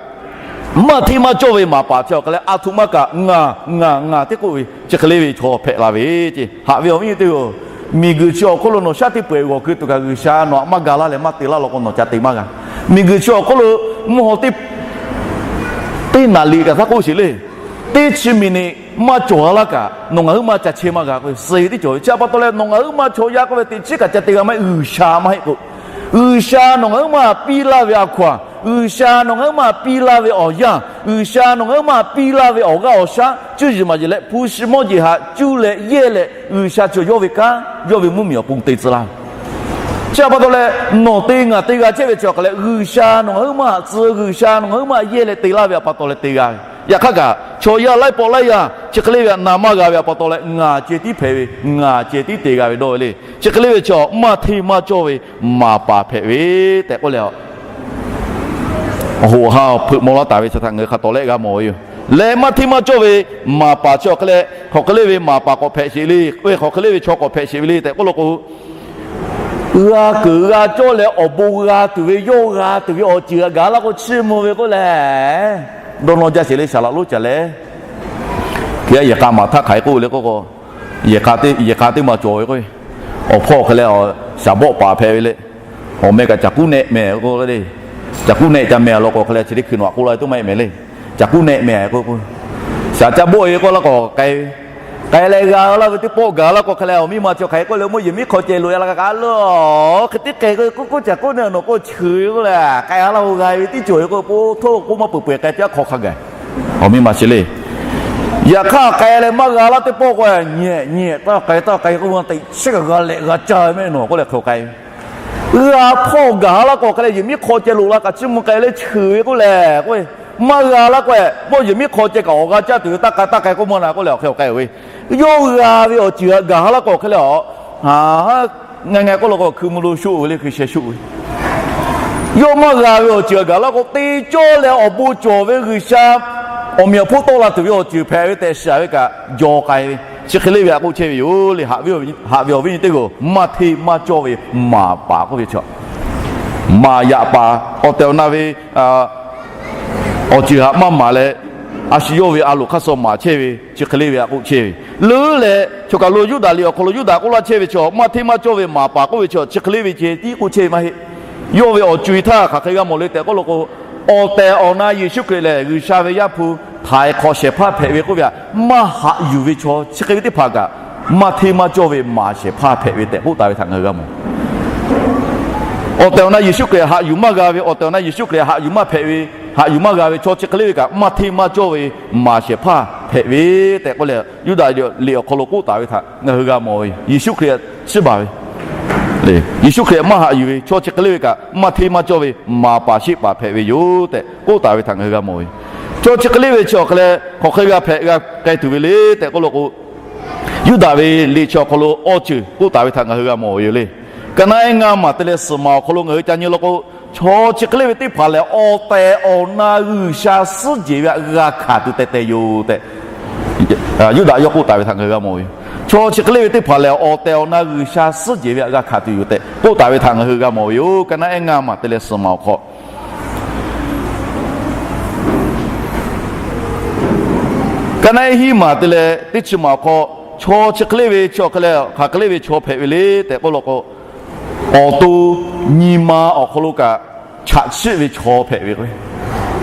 maˇ hteˇ maˇ cawˇ ve maˍ paˍ chi awˬ hk'e leh, a htoꞈ ma kaꞈ ngaˬ, ngaˬ, ngaˬ teˇ k'oˆ ve chi hk'e le ve chaw hpehꞈ la ve ceˇ. Haꞈ ve awˬ viˉ nyi teˇ-oˬ, miˬguiˬ chi awˬ hk'oˆ lo nawˬ shaˉ teˇ peu-eˬ g'awˬ keu tuˬ kaꞈ G'uiˬsha nawˬ htaꞈ maˇ ga laˇ leh maˇ te laˇ law k'o, nawˬ ca te maˇ g'a. Miˬguiˬ chi awˬ hk'oˆ lo mvuhˇ haw teˇ teˇ naˍ liꞈ kaꞈ htaˇ k'oˆ sheˍ le. Teˇ chi miˬniꞈ maˇ cawˬ a laˇ kaꞈ nawˬ ngaˬ huiˉ maˇ ca chehˇ maˇ g'a k'o, suh ve teˇ cawˬ ve. Chi htaꞈ pa taw leh nawˬ ngaˬ huiˉ maˇ chaw yaˇ k'oˆ ve teꞈ chiˉ kaꞈ ca te g'a maˇ heˆ. G'uiˬsha maˇ heˆ k'o, G'uiˬsha nawˬ ngaˬ huiˉ maˇ piˇ laˇ ve a hkaw-anˬ, G'uiˬsha nawˬ ngaˬ huiˉ maˇ piˇ laˇ ve awˬ yanˇ, G'uiˬsha nawˬ ngaˬ huiˉ maˇ piˇ laˇ ve awˬ g'aˇ awˬ shaˉ cuˇ yiˍ maˍ yiˍ leh hpu shi mawˇ jeˬ htaꞈ cuˇ leh yehˇ leh G'uiˬsha chi yawˇ ve kanˉ yawˇ ve mvuhˇmiˬ awˬ pon te tcuh laˇ ve. Chi htaꞈ pa taw leh, nawˬ te ngaˬ te g'a chehˇ ve chi awˬ hk'e leh, G'uiˬsha nawˬ ngaˬ huiˉ maˇ haꞈ tcuh, G'uiˬsha nawˬ ngaˬ huiˉ maˇ yehˇ leh te laˇ ve htaꞈ pa taw leh te g'a ve. Yaꞈ hk'aˇ kaꞈ chaw yaˇ laiˉ pawˆ laiˉ yaˇ chi hk'e le ve htaꞈ na maˇ g'a ve htaꞈ pa taw leh, ngaˬ ceh tiˉ hpehꞈ ve, ngaˬ ceh tiˉ te g'a ve dawˇ ve le. Chi hk'e le ve chi maˇ hteˇ maˇ cawˇ ve maˍ paˍ hpehꞈ ve tehꞈ k'oˆ leh, awˬ hoꞈ ha hpeuꞈ maw laˇ taˍ ve chi htaꞈ ngaˬ hui hk'a tawˍ lehˆ g'a mawˬ ve yoˬ. Leh maˇ hteˇ maˇ cawˇ ve maˍ paˍ chi awˬ hk'e leh, hk'aˬ hk'e le ve maˍ paˍ k'awꞈ hpehꞈ sheˍ le, hk'aˬ hk'e le ve chaw k'awꞈ hpehꞈ sheˍ ve le tehꞈ k'oˆ law k'o, g'a keunˍ g'a cawˇ leh awˬ bon g'a tuˬ ve, yawˇ g'a tuˬ ve awˬ ceuˬ htaꞈ gaˬ laˇ k'o chiˇ mvuh ve k'oˆ leh, dawˇ nawˇ jaˇ sheˍ le, saˍ laꞈ lonˉ caˬ leh, hk'e yehˬ k'a maˍ htaˇ hk'aˬ hk'e k'oˆ le k'oˆ k'o, yehˬ k'a teˇ maˬ cawˬ ve k'o, awˬ hpawˇ hk'e leh shaˍ bawˆ paˍ hpehꞈ ve le. Awˬ meh kaꞈ caˬ kuˉ nehˆ mehˍ k'oˆ le. Caˬ kuˉ nehˆ ca mehˍ law k'o hk'e leh chi teˇ hkui nawˬ htaꞈ k'oˆ laˇ ve toˇ maˇ heˆ mehˍ le. Caˬ kuˉ nehˆ mehˍ k'o k'o, shaˍ ca bawˆ e k'oˆ laˇ k'o k'ai ve, k'ai leh g'a laˇ ve teˇ pawˆ gaˬ laˇ k'o hk'e leh awˬ miˇ ma chi hk'aˬ hk'e k'oˆ le, meuˇ yehˬ miˉ hk'aw ceh loꞈ e la kaꞈ kaꞈ lo, hk'e teˇ k'ai k'o k'oˆ k'oˆ caˬ kuˉ nehˆ nawˬ k'o cheuˬ ve k'oˆ leh k'ai laˇ k'o g'a ve teˇ cawˬ ve k'o, po htoˇ k'oˆ maˇ peuˬ peuˬ k'ai piˇ hk'aw hk'a gaˬ. Awˬ miˇ ma chi le. Yaꞈ hk'aˇ k'ai leh maˇ g'a laˇ teˇ pawˆ k'o, nyi nyi taˇ k'ai taˇ k'ai k'oˆ ma teꞈ chiˉ kaꞈ g'a leh g'a caˇ ve mehˆ nawˬ k'oˆ leh hk'e k'ai ve. G'a hpawˇ gaˬ laˇ k'o hk'e leh yehˬ miˉ hk'aw ceh loꞈ la kaꞈ chiˇ mvuh k'ai leh cheuˬ ve k'oˆ leh k'o, maˇ g'a laˇ k'o, mawˇ yehˬ miˉ hk'aw ceh kaꞈ awˬ g'a caˇ tuˬ ve taˇ k'ai taˇ k'ai k'oˆ ma na k'oˆ leh awˬ hk'e awˬ k'ai ve. Yawˇ g'a ve awˬ ceuˬ htaꞈ gaˬ laˇ k'o hk'e leh a, ngaˬ ngaˬ k'oˆ law k'o hkui mvuh lo shoˆ ve le, hkui sheh shoˆ ve. Yawˇ maˇ g'a ve awˬ ceuˬ htaꞈ gaˬ laˇ k'o, te cawˇ leh awˬ bon cawˬ ve G'uiˬsha awˬ meꞈ awˬ hponˇ tawˆ la tuˬ ve awˬ ceuˬ hpehꞈ ve tehꞈ shiˍ ve kaꞈ jaw k'ai ve. chi hk'e le ve htaꞈ k'oˆ chehˇ ve yoˬ le. Haꞈ ve awˬ viˉ awˬ nyi teˇ g'aˇ-oˬ, maˇ hteˇ maˇ cawˇ ve maˍ paˍ k'oˆ ve chi, maˍ yaꞈ paˍ awˬ tehˬ awˬ na ve awˬ ceuˬ htaꞈ maˇ maˍ leh, a shu yawˇ ve a loˍ hk'aˇ suh maˍ chehˇ ve chi hk'e le ve htaꞈ k'oˆ chehˇ ve. Leuˉ leh choˬ kaˬ lo Yuˇdaꞈ liꞈ awˬ hk'aw lo Yuˇdaꞈ k'oˆ laˇ chehˇ ve chi, maˇ hteˇ maˇ cawˇ ve maˍ paˍ k'oˆ ve chi, chi hk'e le ve ceh tiˉ k'oˆ chehˇ ve maˇ heˆ. Yawˇ ve awˬ co-e htaˇ hk'aˬ hk'e g'a mawˬ le tehꞈ k'oˆ lo k'o, awˬ tehˬ awˬ na Yeˍsuˆ Hkriꞈ lehˬ G'uiˬsha ve Yaˇ hpu, htaiˍ hk'awꞈ shehˍ hpaˇ hpehꞈ ve k'oˆ ve htaꞈ maˇ haꞈ yuˬ ve chaw chi hk'e ve teˇ hpaˍ kaꞈ, maˇ hteˇ maˇ cawˇ ve maˍ shehˍ hpaˇ hpehꞈ ve tehꞈ k'oˆ taˍ ve htaꞈ ngaˬ hui g'a mawˬ. Awˬ tehˬ awˬ na Yeˍsuˆ Hkriꞈ haꞈ yuˬ maˇ g'a ve, awˬ tehˬ awˬ na Yeˍsuˆ Hkriꞈ haꞈ yuˬ maˇ hpehꞈ ve, haꞈ yuˬ maˇ g'a ve chaw chi hk'e le ve kaꞈ, maˇ hteˇ maˇ cawˇ ve maˍ shehˍ hpaˇ hpehꞈ ve tehꞈ k'oˆ leh, Yuˇdaꞈ liꞈ awˬ hk'aw lo k'oˆ taˍ ve htaꞈ ngaˬ hui g'a mawˬ ve. Yeˍsuˆ Hkriꞈ chiˇ baˬ ve, Yeˍsuˆ Hkriꞈ maˇ haꞈ yuˬ ve chaw chi hk'e le ve kaꞈ, maˇ hteˇ maˇ cawˇ ve maˍ paˍ sheˆ paˍ hpehꞈ ve yoˬ tehꞈ k'oˆ taˍ ve htaꞈ ngaˬ hui g'a mawˬ ve. Chaw chi hk'e le ve chi awˬ hk'e leh hk'aˬ hk'e g'a hpehꞈ g'a k'ai tuˬ ve le tehꞈ k'oˆ lo k'o, Yuˇdaꞈ ve liꞈ chi awˬ hk'aw lo awˬ ceuˬ k'oˆ taˍ ve htaꞈ ngaˬ hui g'a mawˬ ve yoˬ le. Ka naˆ ehˉ ngaˇ maˬ te leh suhˍ maˬ awˬ hk'aw lo ngaˬ hui ca nyi lo k'o, chaw chi hk'e le ve teˇ hpaˍ lehˬ, awˬ tehˬ awˬ na G'uiˬsha suhˉ jehˬ ve htaꞈ g'a hkanˍ tuˬ teh teh yoˬ tehꞈ, Yuˇdaꞈ yawˇ k'oˆ taˍ ve htaꞈ ngaˬ hui g'a mawˬ ve yoˬ. Chaw chi hk'e le ve teˇ hpaˍ lehˬ, awˬ tehˬ awˬ na G'uiˬsha suhˉ jehˬ ve htaꞈ g'a hkanˍ tuˬ yoˬ tehꞈ k'oˆ taˍ ve htaꞈ ngaˬ hui g'a mawˬ ve yoˬ. Ka naˆ ehˉ ngaˇ maˬ te leh suhˍ maˬ awˬ hk'aw, ka naˆ ehˉ hiˉ maˬ te leh teˇ chi maˬ awˬ hk'aw, chaw chi hk'e le ve chi awˬ hk'e leh hk'aˬ hk'e le ve chaw hpehꞈ ve le tehꞈ k'oˆ lo k'o, awˬ to nyi ma awˬ hk'aw lo kaꞈ chaꞈ chiˆ ve chaw hpehꞈ ve k'o,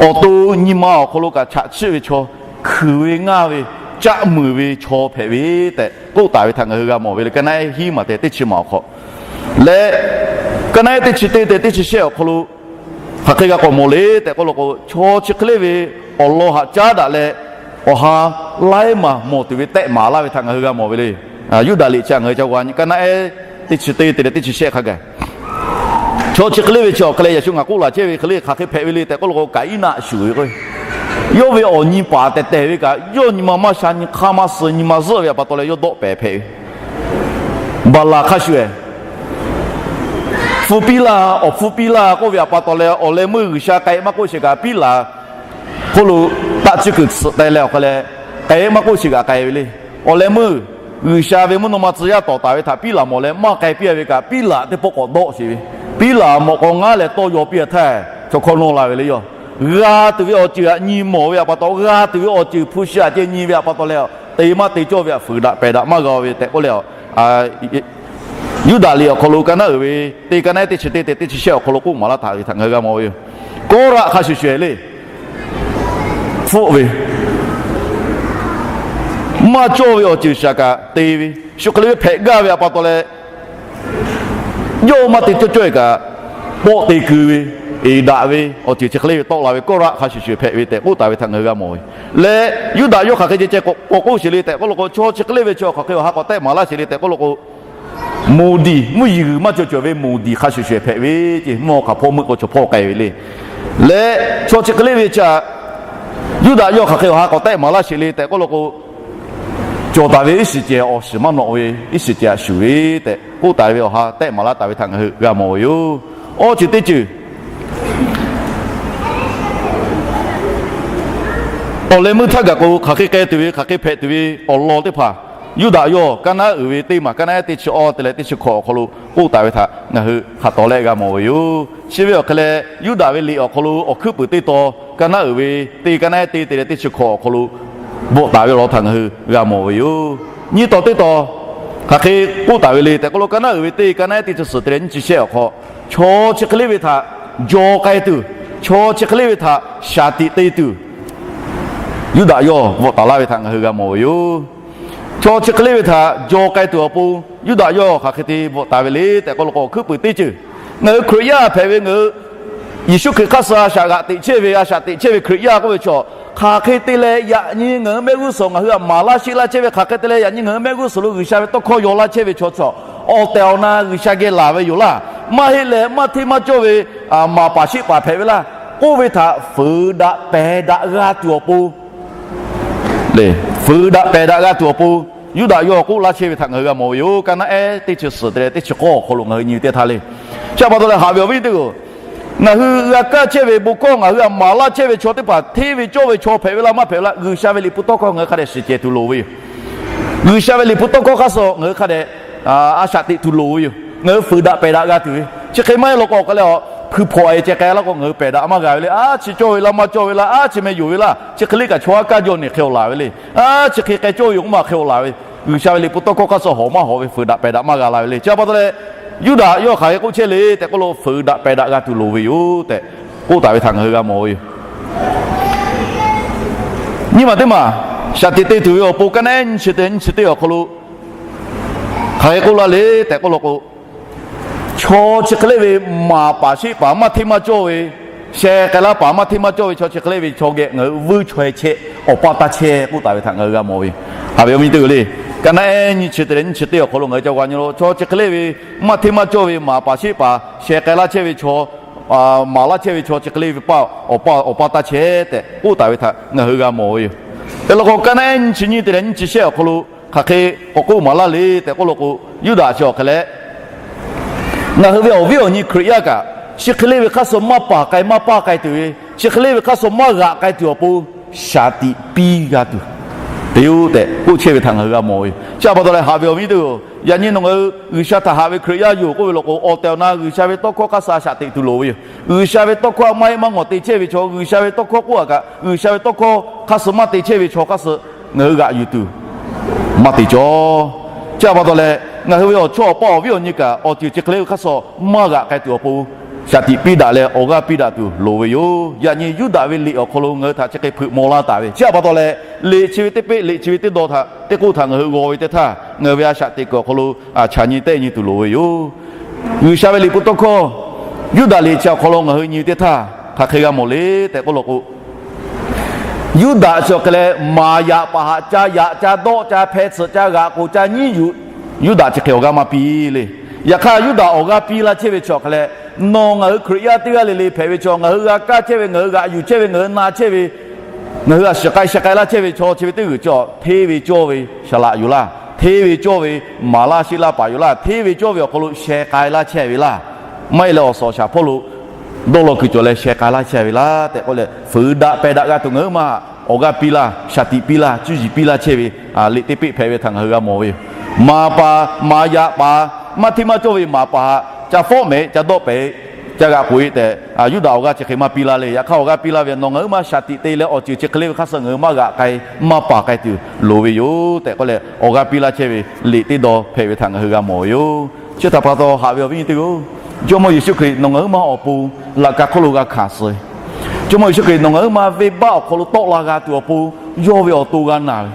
awˬ to nyi ma awˬ hk'aw lo kaꞈ chaꞈ chiˆ ve chaw, hkuiˬ ve ngaˇ ve, caˆ muiˬ ve chaw hpehꞈ ve tehꞈ k'oˆ taˍ ve htaꞈ ngaˬ hui g'a mawˬ ve le. Ka naˆ ehˉ hiˉ maˬ te teˇ chi maˬ awˬ hk'aw leh, ka naˆ ehˉ teˇ chi teˇ te teˇ chi shehˆ awˬ hk'aw lo hk'aˬ hk'e g'a k'awꞈ mawˬ le tehꞈ k'oˆ lo k'o, chaw chi hk'e le ve awˬ lawn htaꞈ caˉ daꞈ leh, awˬ ha laiˉ maˬ mawˬ tuˬ ve tehˆ maˍ laˇ ve htaꞈ ngaˬ hui g'a mawˬ ve le. Yuˇdaꞈ liꞈ chi ngaˬ hui ca g'a nyi, ka naˆ ehˉ teˇ chi teˇ te leh teˇ chi shehˆ hk'a gaˬ, chaw chi hk'e le ve chi awˬ hk'e leh Yeˍsuˆ ngaˬ k'oˆ laˬ chehˇ ve hk'e le hk'aˬ hk'e hpehꞈ ve le tehꞈ k'oˆ lo k'o, Kaˍiˉnaˆ shuˍ ve k'o, yawˇ ve awˬ nyi paˍ tehˬ tehˬ ve kaꞈ, yawˇ nyi ma maˇ sha, nyi hk'aˇ maˇ suh, nyi ma zuhˆ ve htaꞈ pa taw leh yawˇ dawˆ pehˍ hpehꞈ ve. Baˍlaˍ hk'a shuˍ ehˍ, hpu piˇ laˇ, awˬ hpu piˇ laˇ k'oˆ ve htaꞈ pa taw leh, awˬ leh meuˇ G'uiˬsha k'ai maˇ k'oˆ sheˍ kaꞈ piˇ laˬ hk'oˆ lo taˆ ciˇ kuiˬ tsuhꞈ te leh awˬ hk'e leh k'ai maˇ k'oˆ sheˍ kaꞈ k'ai ve le. Awˬ leh meuˇ G'uiˬsha ve mvuhˇ naw ma tcuh yaˇ tawˍ taˍ ve htaꞈ piˇ laˬ mawˬ leh maˇ k'ai piˇ ve kaꞈ, piˇ laˬ teˇ pawˆ k'awꞈ dawˆ sheˍ ve. Piˇ laˬ mawꞈ k'aw ngaˉ leh tawˇ yaw piˇ htaˇ, chaw hkawˇ nawˇ la ve le. Yawˇ g'a tuˬ ve awˬ ceuˬ htaꞈ nyi mawˬ ve htaꞈ pa taw, g'a tuˬ ve awˬ ceuˬ hpu shi htaꞈ ceh nyi ve htaꞈ pa taw leh, te maˇ te cawˇ ve htaꞈ fuiˍ daꞈ pehˬ daꞈ maˇ g'a ve tehꞈ k'oˆ leh, Yuˇdaꞈ liꞈ awˬ hk'aw lo ka naˆ uiˍ ve teˇ ka naˆ ehˉ teˇ chi teˇ te teˇ chi shehˆ awˬ hk'aw lo k'oˆ maˍ laˇ taˍ ve htaꞈ ngaˬ hui g'a mawˬ ve yoˬ. Kawˇraˆ hk'a shuˍ shuˍ ehˍ le, hpfuhˆ ve, maˇ cawˇ ve awˬ ceuˬ shaˍ kaꞈ te ve, shu hk'e le ve hpehꞈ gaˇ ve htaꞈ pa taw leh, yawˇ maˇ te cawˇ cawˇ e kaꞈ, pawˆ te keu ve, eˍ daꞈ ve awˬ ceuˬ chi hk'e le ve tawˆ la ve Kawˇraˆ hk'a shuˍ shuˍ hpehꞈ ve tehꞈ k'oˆ taˍ ve htaꞈ ngaˬ hui g'a mawˬ ve leh, Yuˇdaꞈ yawˇ hk'aˬ hk'e ceh ceh k'awꞈ k'oˆ sheˍ le tehꞈ k'oˆ lo k'o, chaw chi hk'e le ve chi hk'aˬ hk'e awˬ ha k'awꞈ tehˆ maˍ laˇ sheˍ le tehꞈ k'oˆ lo k'o, moˍ diˍ mvuhˇ yeˬ g'uiˬ maˇ cawˬ cawˬ ve moˍ diˍ hk'a shuˍ shuˍ hpehꞈ ve ce. Mvuhˇ hk'aˬ hpawˇ meuˆ k'o chaw hpawˇ k'ai ve le. Leh chaw chi hk'e le ve chi htaꞈ Yuˇdaꞈ yawˇ hk'aˬ hk'e awˬ ha k'awꞈ tehˆ maˍ laˇ sheˍ le tehꞈ k'oˆ lo k'o, cawˬ taˍ ve iˉ shiˍ ceh awˬ shiˍ maˇ nawꞈ ve, iˉ shiˍ ceh htaꞈ shuˍ ve tehꞈ k'oˆ taˍ ve awˬ ha tehˆ maˍ laˇ taˍ ve htaꞈ ngaˬ hui g'a mawˬ ve yoˬ. Awˬ ceuˬ teˇ ceuˬ, awˬ leh meuˇ htaˇ gaˬ k'o hk'aˬ hk'e k'ai tuˬ ve, hk'aˬ hk'e hpehꞈ tuˬ ve awˬ lawn teˇ hpaˍ, Yuˇdaꞈ yawˇ ka naˆ uiˍ ve teˇ maˬ, ka naˆ ehˉ teˇ chi awˇ te leh teˇ chi hkawꞈ awˬ hk'aw lo k'oˆ taˍ ve htaꞈ ngaˬ hui hk'a tawˍ leh g'a mawˬ ve yoˬ. Chi ve awˬ hk'e leh Yuˇdaꞈ ve liꞈ awˬ hk'aw lo awˬ hkuiˉ puiˍ teˇ tawn ka naˆ uiˍ ve teˇ ka naˆ ehˉ teˇ te leh teˇ chi hkawꞈ awˬ hk'aw lo bvuhꞈ taˍ ve law htaꞈ ngaˬ hui g'a mawˬ ve yoˬ. Nyiˇ tawn teˇ tawn hk'aˬ hk'e k'oˆ taˍ ve le tehꞈ k'oˆ lo, ka naˆ uiˍ ve teˇ ka naˆ ehˉ teˇ chi suhˍ te leh nyiˇ chi shehˆ awˬ hk'aw, chaw chi hk'e le ve htaꞈ jaw k'ai tuˬ, chaw chi hk'e le ve htaꞈ shaˍ tiꞈ te tuˬ, Yuˇdaꞈ yawˇ bvuhꞈ taˍ laˇ ve htaꞈ ngaˬ hui g'a mawˬ ve yoˬ. Chaw chi hk'e le ve htaꞈ jaw k'ai tuˬ awˬ pon Yuˇdaꞈ yawˇ hk'aˬ hk'e te bvuhꞈ taˍ ve le tehꞈ k'oˆ lo k'o, hkuiˉ puiˍ teˇ ceuˬ, ngaˬ hui Hkriꞈ yaˇ hpehꞈ ve ngaˬ hui Yeˍsuˆ Hkriꞈ hk'aˇ suh a shaꞈ g'aꞈ teꞈ chehˇ ve, a shaꞈ teꞈ chehˇ ve Hkriꞈ yaˇ k'oˆ ve chaw, hk'aˬ hk'e te leh yaꞈ nyi ngaˬ hui mehˆ g'uˇ suhˍ ngaˬ hui htaꞈ maˍ laˇ sheˆ laˇ chehˇ ve, hk'aˬ hk'e te leh yaꞈ nyi ngaˬ hui mehˆ g'uˇ suhˍ lo G'uiˬsha ve tawˇ hkawˇ yaw laˇ chehˇ ve chaw, chaw awˬ tehˬ awˬ na G'uiˬsha geh laˬ ve yoˬ laˇ. Maˇ heˆ leh maˇ hteˇ maˇ cawˇ ve maˍ paˍ sheˆ paˍ hpehꞈ ve laˇ k'oˆ ve htaꞈ fuiˍ daꞈ pehˬ daꞈ g'a tuˬ awˬ pon, fuiˍ daꞈ pehˬ daꞈ g'a tuˬ awˬ pon, Yuˇdaꞈ yawˇ k'oˆ laˇ chehˇ ve htaꞈ ngaˬ hui g'a mawˬ ve yoˬ. Ka naˆ ehˉ teˇ chi suhˍ te leh teˇ chi k'awˇ awˬ hk'aw lo ngaˬ hui nyi ve teˇ htaˇ le. Chi pa taw leh haꞈ ve awˬ viˉ teˇ hpaˍ-oˬ, ngaˬ hui g'a kaˇ chehˇ ve bon hkawˇ ngaˬ hui htaꞈ maˍ laˇ chehˇ ve chaw teˇ hpaˍ hteˇ ve cawˇ ve chaw hpehꞈ ve laˇ maˇ hpehꞈ ve laˇ, G'uiˬsha ve liꞈ hpu tawˇ hkawˇ ngaˬ hui hk'a dehꞈ shiˍ cehˬ tuˬ loˍ ve yoˬ. G'uiˬsha ve liꞈ hpu tawˇ hkawˇ hk'aˇ suh ngaˬ hui hk'a dehꞈ a shaꞈ teꞈ tuˬ loˍ ve yoˬ. Ngaˬ hui feuˍ daꞈ pehˬ daꞈ g'a tuˬ ve, chi hk'e maˇ heˆ law k'o, awˬ hk'aw leh a hpui hpaw e ceh k'ai laˇ k'o, ngaˬ hui pehˬ daꞈ maˇ g'a ve le. A chi cawˇ ve laˇ, maˇ cawˇ ve laˇ, a chi meh yonˍ ve laˇ, chi hk'e le kaꞈ chaw aˉ kaˇ jawˇ neˬ hk'e awˬ laˬ ve le. A chi hk'e k'ai cawˇ ve yoˬ, maˇ hk'e awˬ laˬ ve. G'uiˬsha ve liꞈ hpu tawˇ hkawˇ hk'aˇ suh hawˬ maˇ hawˬ ve, feuˍ daꞈ pehˬ daꞈ maˇ g'a la ve le. Chi pa taw leh, Yuˇdaꞈ yawˇ hk'aˬ hk'e k'oˆ chehˇ le tehꞈ k'oˆ lo, feuˍ daꞈ pehˬ daꞈ g'a tuˬ loˍ ve yoˬ tehꞈ k'oˆ taˍ ve htaꞈ ngaˬ hui g'a mawˬ ve yoˬ. Nyiˇ maˬ teˇ maˬ shaꞈ teꞈ te tuˬ ve awˬ pon, kaˇ naˆ ehˉ nyiˇ chi te nyiˇ chi teˇ awˬ hk'aw lo hk'aˬ hk'e k'oˆ laˇ le tehꞈ k'oˆ law k'o, chaw chi hk'e le ve maˍ paˍ sheˆ paˍ maˇ hteˇ maˇ cawˇ ve, sheh k'ai laˇ paˍ maˇ hteˇ maˇ cawˇ ve chaw chi hk'e le ve chaw geh ngaˬ hui vuiˇ chaweh chehˇ, awˬ pa taˇ chehˇ k'oˆ taˍ ve htaꞈ ngaˬ hui g'a mawˬ ve yoˬ. Haꞈ ve awˬ viˉ teˇ hpaˍ-oˬ le, kaˇ naˆ ehˉ nyiˇ chi te leh nyiˇ chi teˇ awˬ hk'aw lo ngaˬ hui ca g'a nyi lo, chaw chi hk'e le ve maˇ hteˇ maˇ cawˇ ve maˍ paˍ sheˆ paˍ sheh k'ai laˇ chehˇ ve chaw, maˍ laˇ chehˇ ve chaw chi hk'e le ve paˇ awˬ pa, awˬ pa taˇ chehˇ tehꞈ k'oˆ taˍ ve htaꞈ ngaˬ hui g'a mawˬ ve yoˬ. Hk'e law k'o, kaˇ naˆ ehˉ nyiˇ chi nyiˇ te leh nyiˇ chi shehˆ awˬ hk'aw lo hk'aˬ hk'e k'awꞈ k'oˆ maˍ laˇ le tehꞈ k'oˆ law k'o, Yuˇdaꞈ chi awˬ hk'e leh, ngaˬ hui ve awˬ viˉ awˬ nyi Hkriꞈ yaˇ kaꞈ, chi hk'e le ve hk'aˇ suh maˇ paˍ k'ai maˇ paˇ k'ai tuˬ ve, chi hk'e le ve hk'aˇ suh maˇ g'aꞈ k'ai tuˬ awˬ pon shaˍ tiꞈ piˇ g'a tuˬ te yoˬ tehꞈ k'oˆ chehˇ ve htaꞈ ngaˬ hui g'a mawˬ ve yoˬ. Chi pa taw leh, haꞈ ve awˬ viˉ teˇ hpaˍ-oˬ, yaꞈ nyi nawˬ ngaˬ hui G'uiˬsha htaꞈ haꞈ ve Hkriꞈ yaˇ yoˬ k'oˆ ve law k'o, awˬ tehˬ awˬ na G'uiˬsha ve tawˇ hkawˇ hk'aˇ suh a shaꞈ teꞈ tuˬ loˍ ve yoˬ. G'uiˬsha ve tawˇ hkawˇ a maˇ heˆ maˇ ngawˬ te chehˇ ve chaw, G'uiˬsha ve tawˇ hkawˇ k'oˆ a kaꞈ, G'uiˬsha ve tawˇ hkawˇ hk'aˇ suh maˇ te chehˇ ve chaw hk'aˇ suh ngaˬ hui g'aꞈ yuˬ tuˬ maˇ te cawˇ. Chi pa taw leh, ngaˬ hui ve awˬ chawˇ awˬ paˇ awˬ viˉ awˬ nyi kaꞈ, awˬ ceuˬ chi hk'e le ve hk'aˇ suh maˇ g'aꞈ k'ai tuˬ awˬ pon, shaˍ tiꞈ piˇ daꞈ leh awˬ g'aˇ piˇ daꞈ tuˬ loˍ ve yoˬ. Yaꞈ nyi Yuˇdaꞈ ve liꞈ awˬ hk'aw lo ngaˬ hui htaꞈ chi hk'e hpeuꞈ maw laˇ taˍ ve, chi pa taw leh, liꞈ chi ve teˇ peˆ, liꞈ chi ve teˇ daw htaꞈ teˇ k'oˆ htaꞈ ngaˬ hui g'aw ve teˇ htaˇ, ngaˬ hui ve a shaꞈ teꞈ kuiˬ awˬ hk'aw lo a chaꞈ nyi tehˆ nyi tuˬ loˍ ve yoˬ. G'uiˬsha ve liꞈ hpu tawˇ hkawˇ Yuˇdaꞈ liꞈ chi awˬ hk'aw lo ngaˬ hui nyi ve teˇ htaˇ, hk'aˬ hk'e g'a mawˬ le tehꞈ k'oˆ law k'o, Yuˇdaꞈ chi awˬ hk'e leh maˍ yaꞈ paˍ haꞈ ca yaꞈ ca dawˆ ca hpeh tsuhꞈ ca g'aꞈ k'oˍ ca nyiˉ yuˬ, Yuˇdaꞈ chi hk'e awˬ g'aˇ maˇ piˇ le. Yaꞈ hk'aˇ, Yuˇdaꞈ awˬ g'aˇ piˇ laˇ chehˇ ve chi awˬ hk'e leh, nawˬ ngaˬ hui Hkriꞈ yaˇ teˇ g'aˇ le le hpehꞈ ve chaw, ngaˬ hui g'a kaˇ chehˇ ve, ngaˬ hui g'aꞈ yuˬ chehˇ ve, ngaˬ hui na chehˇ ve, ngaˬ hui a shiˍ k'ai sheh k'ai laˇ chehˇ ve chaw chi ve teˇ g'uiˬ chi hteˇ ve cawˇ ve shaˍ laꞈ yoˬ laˇ, hteˇ ve cawˇ ve maˍ laˇ sheˆ laˇ paˍ yoˬ laˇ, hteˇ ve cawˇ ve awˬ hk'aw lo sheh k'ai laˇ chehˇ ve laˇ, maˇ heˆ leh awˬ suhˍ awˬ shaˍ hpawˇ lo dawˇ law kuiˬ cawˬ leh sheh k'ai laˇ chehˇ ve laˇ tehꞈ k'oˆ leh, fuiˍ daꞈ pehˬ daꞈ g'a tuˬ ngaˬ hui maˇ awˬ g'aˇ piˇ laˇ, shaˍ tiꞈ piˇ laˇ, cuˇ yiˍ piˇ laˇ chehˇ ve liꞈ teˇ peˆ hpehꞈ ve htaꞈ ngaˬ hui g'a mawˬ ve yoˬ. Maˍ paˍ maˍ yaꞈ paˍ maˇ hteˇ maˇ cawˇ ve maˍ paˍ haꞈ ca fawˉ mehˍ ca dawˆ pehˍ ca g'aꞈ k'oˍ e tehꞈ, Yuˇdaꞈ awˬ g'aˇ chi hk'e maˇ piˇ laˇ le. Yaꞈ hk'aˇ, awˬ g'aˇ piˇ laˇ ve nawˬ ngaˬ hui maˇ shaˍ tiꞈ te leh awˬ ceuˬ chi hk'e le ve hk'aˇ suh ngaˬ hui maˇ g'aꞈ k'ai maˇ paˍ k'ai tuˬ loˍ ve yoˬ tehꞈ k'oˆ leh, awˬ g'aˇ piˇ laˇ chehˇ ve liꞈ teˇ daw hpehꞈ ve htaꞈ ngaˬ hui g'a mawˬ ve yoˬ. Chi htaꞈ pa taw, haꞈ ve awˬ viˉ nyi teˇ g'aˇ-oˬ, Jawˇmawˇ Yeˍsuˆ Hkriꞈ nawˬ ngaˬ hui maˇ awˬ pon laꞈ ka hk'oˆ lo g'a hkanˍ suh ve, Jawˇmawˇ Yeˍsuˆ Hkriꞈ nawˬ ngaˬ hui maˇ venˇbaˆ awˬ hk'aw lo tawˆ la g'a tuˬ awˬ pon yawˇ ve awˬ to g'a naˬ ve,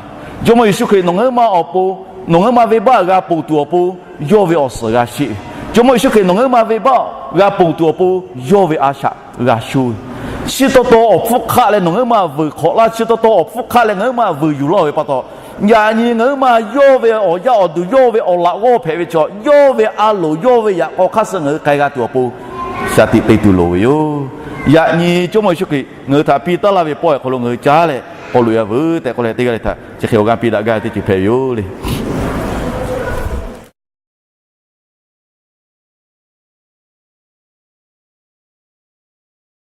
Jawˇmawˇ Yeˍsuˆ Hkriꞈ nawˬ ngaˬ hui maˇ awˬ pon, nawˬ ngaˬ hui maˇ venˇbaˆ g'a ponˬ tuˬ awˬ pon yawˇ ve awˬ suhˍ g'a sheˆ ve, Jawˇmawˇ Yeˍsuˆ Hkriꞈ nawˬ ngaˬ hui maˇ venˇbaˆ g'a ponˬ tuˬ awˬ pon yawˇ ve a shaꞈ g'a sho ve, chi taw taw awˬ hpfuhˇ hk'aˆ leh nawˬ ngaˬ hui maˇ vuiˬ hk'awꞈ laˇ, chi taw taw awˬ hpfuhˇ hk'aˆ leh ngaˬ hui maˇ vuiˬ yuˬ laˇ ve pa taw, yaꞈ nyi ngaˬ hui maˇ yawˇ ve awˬ yaˇ awˬ duˬ, yawˇ ve awˬ laꞈ g'awˇ hpehꞈ ve chaw, yawˇ ve a loˍ, yawˇ ve yaꞈ k'aw hk'aˇ suh ngaˬ hui k'ai g'a tuˬ awˬ pon shaˍ tiꞈ te tuˬ loˍ ve yoˬ. Yaꞈ nyi Jawˇmawˇ Yeˍsuˆ Hkriꞈ ngaˬ hui htaꞈ piˇ taˉ laˇ ve pawehˇ awˬ hk'aw lo ngaˬ hui caˉ leh k'awꞈ loꞈ e a veuˬ tehꞈ k'oˆ leh, teˇ g'aˇ le htaꞈ chi hk'e awˬ g'aˇ piˇ daꞈ gaˇ ve teˇ ceuˬ hpehꞈ ve yoˬ le.